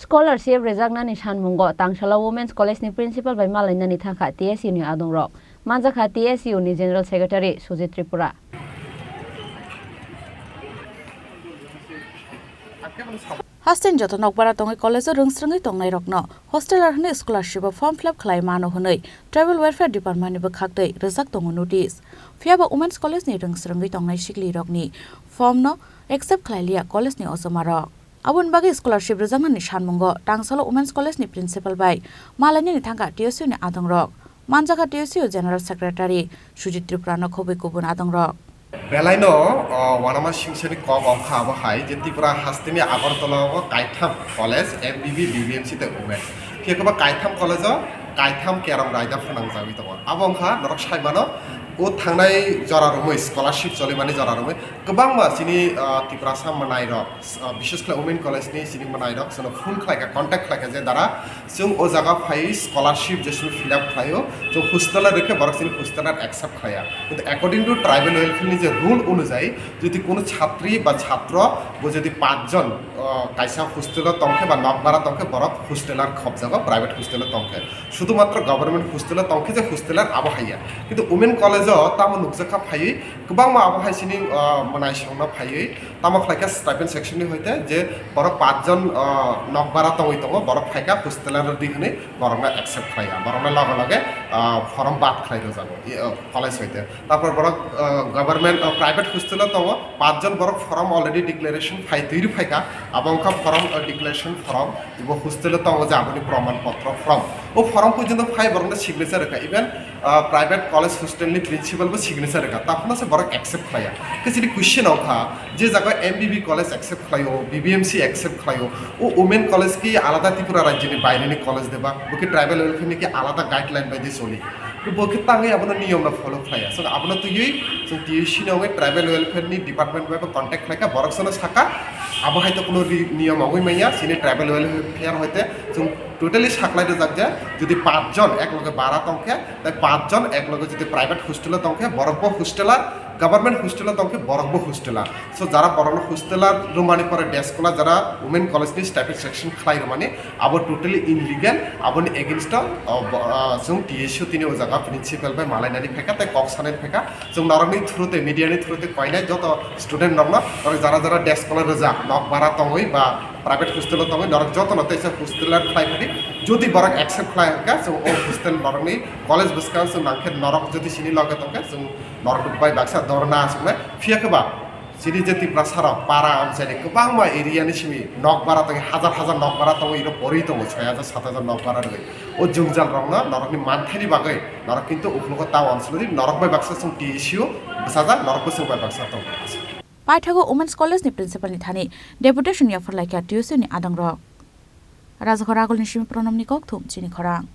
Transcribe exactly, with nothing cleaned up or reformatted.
Scholarship rwjaknani sanmungo Tangsalo Women's College ni principal bai malainani thangkha T S U ni adongrok. Manjakha T S U ni General Secretary Sujit Tripura. Hasteni joto nokbara tongwi college-o rwngsrwngwi tongnairokno hosteler hwnwi scholarship-o form fill up khlai mano hwnwi Tribal Welfare Department-ni bwkhaktwi rwjak tongo notice. Phiyaba Women's College-ni rwngsrwngwi tongnai siklirokni form-no accept khlai liya college-ni ojomarok. Aboni bagwi scholarship rwjaknani sanmungo Tangsalo Women's College-ni principal bai malainani thangkha T S U-ni adongrok. Manjakha T S U General Secretary Sujit Tripura no khobwi kubun adongrok. Belaino, o, wanama singsani kok wngkha abo hai je Tripura hasteni Agartala o kaitham college, M B B, B B M C tei women. Phiya khe bo kaitham college o kaitham kerom raida phwnangjagwi tongo. Abo wngkha norok sai mano o thangnai jora romwi scholarship cholimani jora romwi kwbangma chini, o, Tiprasa mwnairok, o, bishes khlai women college ni chini mwnairok chwngno phone khlaikha, contact khlaikha je dara Chwng o jaga phai scholarship je simi fill up khlaio, chwng hostel rwkhe borok chini hostel accept khlaiya. Kintu according to tribal welfare ni je rule onujayi, jodi kono chhatri ba chhatro bo jodi pach jon, o, kaisa hostel o tongkhe ba nokbara tongkhe borok hosteler khobjago, private hostel o tongkhe. Sudhumatro government hostel o tongkhe je hosteler abo haiya. Kintu women college o tamo nukjakha phaiwi kwbangma abo hai chini, o, mwnaisongno phaiwi Tamo khlai khe stipend section ni hoite je borok pach jon, ah, nokbara tongwi tongo, borok phaikha hosteler di hwnwi borokno accept khlaiya, borokno loge loge, ah, form bad khlai rwjago, i, ah, college hoite. Tarpor borok, ah, government, ah, private hostel o tongo, pach jon borok form already declaration phai twi rw phaikha, abo wngkha form, ah, declaration form. Bo hostel o tongo je aboni proman potro form. O form porjonto phai borokno signature rwkha. Even, ah, private college hostel ni principal bo signature rwkha. Taphano se borok accept khlaiya. Khe chini question wngkha, je jaga M B B college accept khlaio, B B M C accept khlaio, o women college ki alada Tripura rajyoni baireni college deba? Bo ki tribal welfare ni ki alada guideline bai de choli? Bo khe tangwi abono niyom no follow khlaiya. So abono twiwi chwng T U C ni wngwi tribal welfare ni department bai bo contact khlaikha, borok sono sakha, abo hai to kuno ri-, niyom wngwi manya, chini tribal welfare hoite chwng totally saklai rwjak je, jodi pach jon ek loge bara tongkhe, tai pach jon ek loge jodi private hostel o tongkhe, borok bo hosteler, government hostel o tongkhe, borok bo hosteler. So jara borokno hosteler rwmani pore day scholar jara women college ni stipend section khlai rwmani, abo totally illegal, aboni against o, o, bo, o, chwng T S U tini o jaga principal bai malainani phaikha tei kok sanani phaikha. Chwng norokni through tei media ni through tei koinai joto student rokno, norok jara jara day scholar rwjak, nok bara tongwi ba private hostel o tongwi norok jotono teisa hosteler khlai phadi, jodi borok accept khlai hwnkha, chwng o hostel norokni college bwskango chwng nangkhe norok jodi chini loge tongkhe chwng norok bai baksa dorna aswknai. Phiya khe ba Chini je Tiprasa rok para amchaini kwbangma area ni simi nok bara tongwi, hajar hajar nok bara tongwi, iro porwi tongo, soi hajar sat hajar nok bara rwgwi. O jwngjal rokno norokni manthaini bagwi norok kintu uklogo ta onsolodi norok bai baksa chwng T S U bwsajak, norok bwswk bai baksa tongo. Paithago Women's College ni principal ni thani deputation yaphar laikha T S U ni adongrok. Rajakhor Agulni simi Pranamni kokthum chini khorang.